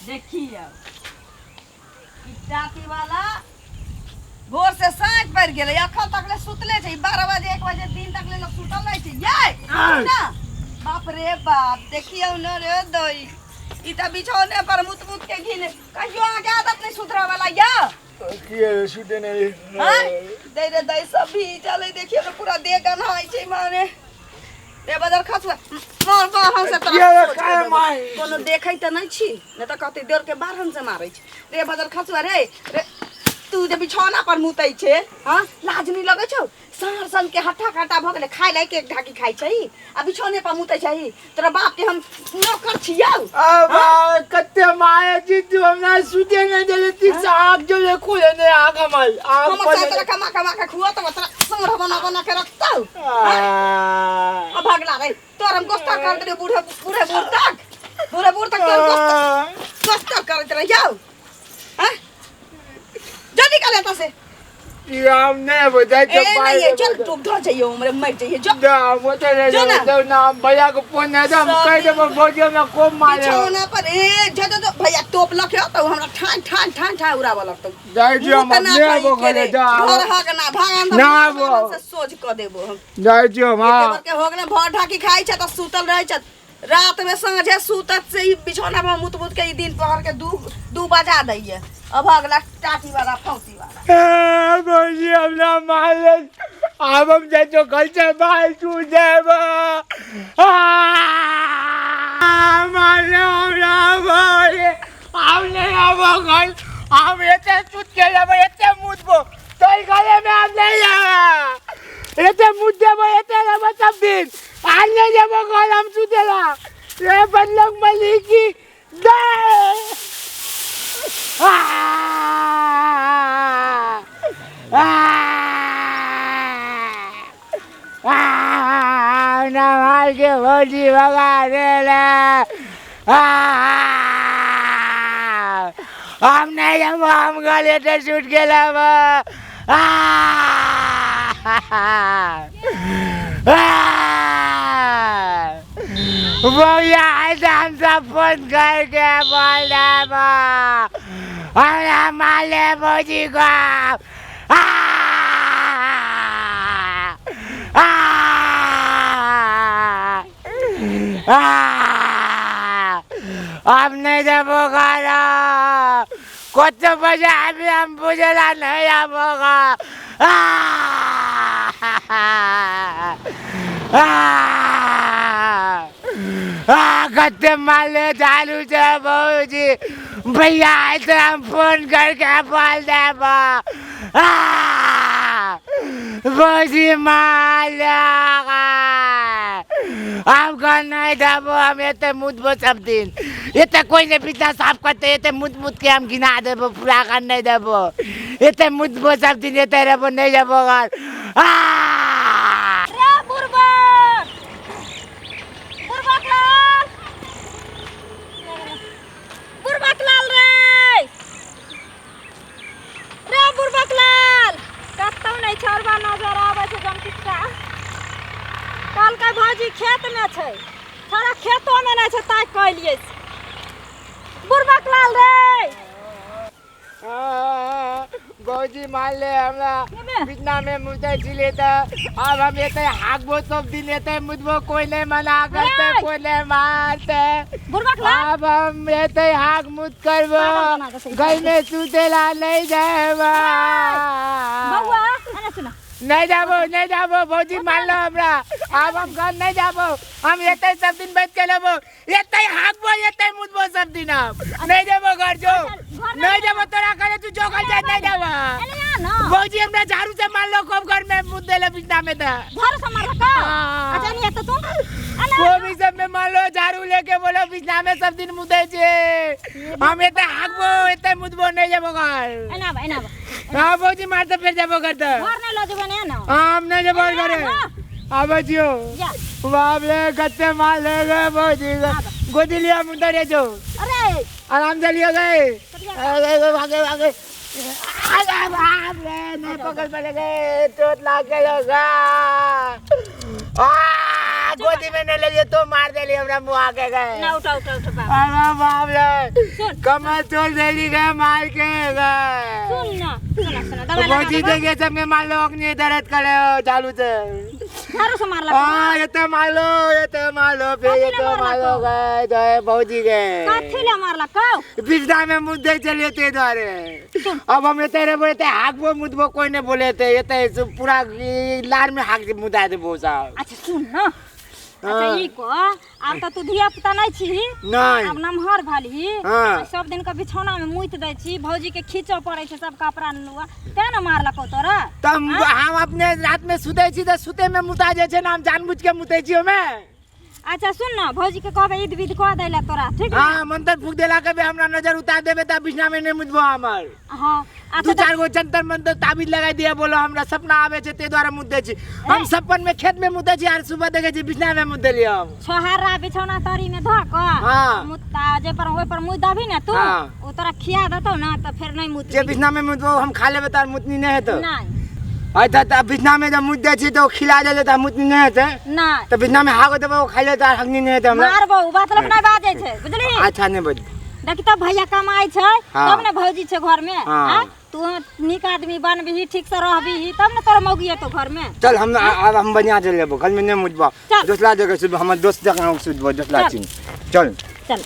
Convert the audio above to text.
देखियौ ई टाटी वाला भोर से साँझ पड़ि गेलै अखन तक ले सुतले छै 12 बजे 1 बजे दिन तक ले लोग सुतल रहै छै यै ना बाप रे बाप देखियौ न रे दई ई तऽ बिछौने पर मुत मुत के घिने कहियो अहाँके आदत नहि सुधरऽ वाला या किए सुते नहि आँय? दै रे दै सब भी चलै देखियौ ने पूरा देह गन्हाइ छै माने रे बदर खसुआ मार बारहन से तोरा किया रे, सोच के काहे देबो। मारै? कोनो देखै तऽ नहि छी नहि तऽ कहतै देर के बारहन से मारै छै रे बदर खसुआ रे रे तू जे बिछौना पर मुतै छै हँ लाज नहि लगै छौ साँढ़ सन के हट्ठा काटा भऽ गेलै खाय लायक एक ढाकी खाइ छै आ बिछौने पर मुतै छै तोरा बाप के हम नौकर छियौ अब कते मारे छी तू हमरा सुते नहि देले ठीक से आँख जो ले खोले नहि आँख हमर आँख हमर खोले साथ तोरा कमा कमा के खुआ तब तोरा साँढ़ बना बना के रखतौ आ, आ भगला रे तोर हम गोस्ता कर देलियो बूढ़े बूढ़े बूढ़ तक बूढ़े बूढ़ तक तोर गोस्ता गोस्ता करैत रह जाओ हैं जो निकल एतऽ से ई हम नहि बुझै ए छै नहीं ये चल डूब धर जाइए उम्र मर जाइए जो ना वो तो नहीं जो ना। जो ना भैया को फोन नहीं दो हम सब कह देबो भौजी हमरा खूब मारे बिछौना पर ए जो जो जो भैया टोप लखे तो हमरा ठान ठान ठान ठान उड़ाबऽ लगतौ जाइ छी हम मुँह तऽ ना अपने आबो कहीं के घरे रे। जा घर हक ना भाग ना आबो। से सोझ कऽ देबो हम जाइ छी हम एते हाँ बड़के हो गेलै भर ढाकी खाइ छै तऽ सुतल रहै छै रात में साँझे सुतत से ई बिछौना पर मुत मुत के ई दिन पहर के दू दू बजा दैये अब अगला टाटी वाला फौसी वाला ए, भौजी हमरा मारले आब हम जाइ छौ घर से बाहर छू जायब मारले हमरा भौजी हम नहीं आबो घर हम एते सुत के लेबै एते मुतबो तोर घरे में हम नहीं जाबे एते मुत देबो एते रहबो सब दिन आज नहीं जेबो घर हम सुतेला रे बदलक मलिकी दे आ आ आ ना मार के भौजी भगा देले आ हम नहीं जाबो हम गले ते छूट गेला आ भैया हम सब फोन करके बोल देबो हमरा माले भौजी को आ आ आ हम नहीं देबो घर कत बजे आबी हम बुझेला नहीं आबो घर आ आ आ कते माले चालू छै भौजी भैया आइ तऽ हम फोन करके बोल देबो आ भौजी माले हम घर नहीं देबो हम एते मुतबो सब दिन एते कोई नहीं बिछना साफ करते एते मुत मुत के हम गिना देबो पूरा घर नहीं देबो एते मुतबो सब दिन एते रहबो नहीं जेबो घर आ रे बुड़बक बुड़बक लाल बुड़बक लाल रे रे बुड़बक लाल कतौ नहि छौड़बा नजर आबै छै जमकिटका कहलकै भौजी खेतमे छै थोड़ा खेतोमे नहि छै ताकि कऽ एलियै बुड़बक लाल रे भौजी मान ले हमरा बिछना में मुतै छलियै तऽ आब हम एतै हाकबो सब दिन एतै मुतबो कोई नहीं मना करते रे! कोई नहीं मारते बुड़बक लाल आब हम एतै हाक मुत करबो पागल बना दे सही। घर में सुतेला नहीं जाएबा बौआ एने सुना नहीं जाबो नहीं जाबो भौजी मान लो हमरा आब हम घर नहीं जाबो हम एतै सब दिन बैठ के लेबो एतै हाकबो एतै मुतबो सब दिन आब नहीं जेबो घर जो घर नहीं नहीं जेबो तोरा करे तू जो घर जाए नहीं जेबो एने आ ना भौजी हमरा झाड़ू से मारलो खूब घर में मुत देले बिछना में त झाड़ू से मारलको हाँ। अच्छा नहीं तो तू एने आ। कोबी सब में मारलो झाड़ू लेके बोलो बिछना में सब दिन मुते छे हम एतै हाकबो एतै मुतबो नहीं जेबो घर एने आब एने आब हां भौजी मारते फिर जेबो घर त घर नहीं लो जेबे ने ना हम नहीं जेबो घरे ना। आबै छियो जा बाप रे कते माल ले गए भौजी गोदी लिया मुंडा रे जो अरे आराम से लियो गए कटिया। अरे भागे भागे अरे बाप रे नहीं पकड़ पड़े गए चोट लाग गई होगा आ गोदी में नहीं लेलिए तो मार देली हमरा मुआ के गए। ना उठा उठा उठा बाबू। अरे बाप रे, सुन। कमर तोड़ देली गए मार के गए। सुन ना, सुना सुना, दवाई लगा भौजी देबो। देखे सब में मार लो, अग्नि दर्द करे हो चालू से। झाड़ू से मारलक। हाँ, ये तो मार लो, ये तो मार लो, फिर कथी ये ले तो मारलक? मार लो गए, गए भौजी गए। कथी ले मारलक कौ? बिजदा में मुद्दे चलिए ते द्वारे। अब हम ये तेरे बोले थे हाक वो मुदबो कोई नहीं बोले थे, ये तो पूरा लार में हाक मुदा दे बोसा। अच्छा सुन ना, अच्छा हाँ। ई को आब त तू धिया पुता नहीं छी, नहीं। आब नमहर भलही। हाँ। सब दिन के बिछौना में मुइत दै छी, भौजी के खींचऽ पड़ै छै सब कपड़ा नुआ, तें न मारलकौ तोरा। त हम अपने रात में सुतै छी त सुते में मुता जाइ छै ना, हम जानबूझ के मुतै छी ओमे। अच्छा सुन ना, भौजी के कहबै ईद विध कऽ दै ला तोरा, ठीक ना? हाँ, मंत्र फूक देला के हमरा नजर उतार देबे त बिछना में नहीं मुतबो हमर। हाँ, अच्छा दू चार गो जंतर मंतर ताबीज लगा दिया, बोलो हमरा सपना आवे छै ते द्वारा मुत दै छी। हम सपन में खेत में मुतै छी आर सुबह देखै छी बिछना में मुत देलियै हम। छोहारा बिछौना तरी में धऽ कऽ हाँ। मुत्ता जे पर ओइ पर मुत दबही ने तू, हाँ। ओ तोरा खिया देतौ ना त फेर नहीं मुत। जे बिछना में मुतबो हम खा लेबै त मुतनी नहीं हेतौ। नहीं। अच्छा त बिछना में जब मुत दै छी त ओ खिला देले त मुतनी नहीं हेतै। नहीं। त बिछना में हागो देबै ओ खा लेतै आर हगनी नहीं हेतै हमरा। मारबो, उ बात लोक नहीं बाजै छै, बुझली? अच्छा नहीं बज। देखी तब भैया कमाइ छै, हाँ। तब ने भौजी छै घर में। हाँ। आ? तू नीक आदमी बनबिही, ठीक से रहबिही, तब ने तोरा मौगी एतौ घर में। चल हम अब हम बढ़िया चल जेबो, घर में नहीं मुतबो। चल। दोसरा जगह सुतबो, हमर दोस्त जगह सुतबो, दोसरा चल। चीज। चल। चल।